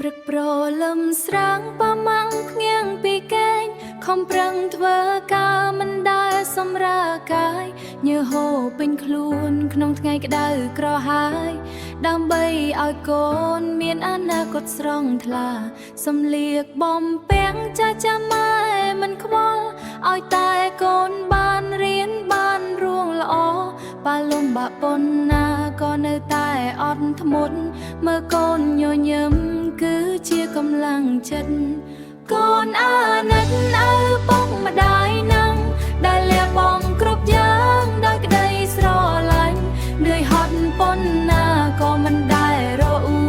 ព្រឹកព្រលឹមស្រាងប៉ាម៉ាំងភ្ងៀងពីកែងខំប្រឹងធ្វើការមិនដែលសម្រាកាយញើសហូរពេញខ្លួនក្នុងថ្ងៃក្តៅក្រហាយដើម្បីឲ្យកូនមានអនាគតស្រស់ថ្លាសំលៀកបំពាំងចាស់ចាំម៉ែមិនខ្វល់ឲ្យតែកូនបានរៀនបានរួងល្អប៉ាលំបាកប៉ុណ្ណាក៏នៅតែអត់ធ្មត់មើលកូនញញឹមគឺជាកម្លាំងចិត្តកូនអាណិតឪពុកម្ដាយណាំងដែលលះបង់គ្រប់យ៉ាងដោយក្តីស្រឡាញ់នឿយហត់ប៉ុណ្ណាក៏មិនដែលរអ៊ូ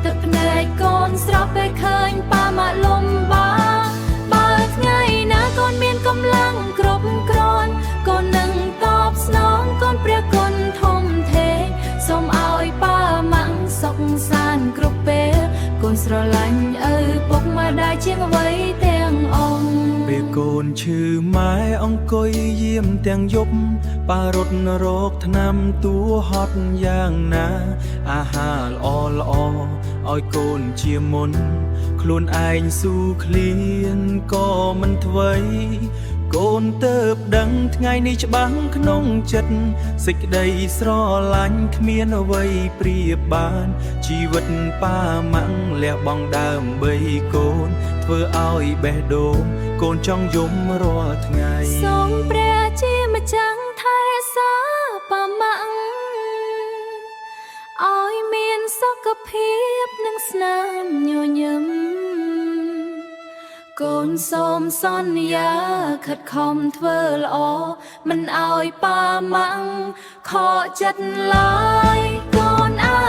ទឹកភ្នែកកូនស្រស់ពេលឃើញប៉ាម៉ាក់លំបាកបើថ្ងៃណាកូនមានកម្លាំងគ្រប់គ្រាន់កូននឹងតបស្នងកូនព្រះគុណធំធេងសូមឲ្យប៉ាម៉ាក់សុខសាន្តគ្រប់ពេលកូនស្រឡាញ់ឪពុកម្ដាយជាងអ្វីទាំងអស់ ពេលកូនឈឺម៉ែអង្គុយយាមទាំងយប់ប៉ារត់រកថ្នាំតួហត់យ៉ាងណា អាហារល្អល្អឲ្យកូនជាមុន ខ្លួនឯងស៊ូឃ្លានក៏មិនថ្វីកូនទៅបដឹងថ្ងៃនេះច្បាស់ក្នុងចិត្តសេចក្តីស្រឡាញ់គ្មានអ្វីប្រៀបបាន ជីវិតប៉ាម៉ាក់លះបង់ដើម្បីកូន ធ្វើឲ្យបេះដូងកូនចង់យំរាល់ថ្ងៃ សូមព្រះជាម្ចាស់ថែរក្សាប៉ាម៉ាក់ឲ្យមានសុខភាពនិងស្នាមញញឹមកូនសូមសន្យាខិតខំធ្វើល្អមិនឲ្យប៉ាម៉ាក់ខកចិត្តឡើយកូនអា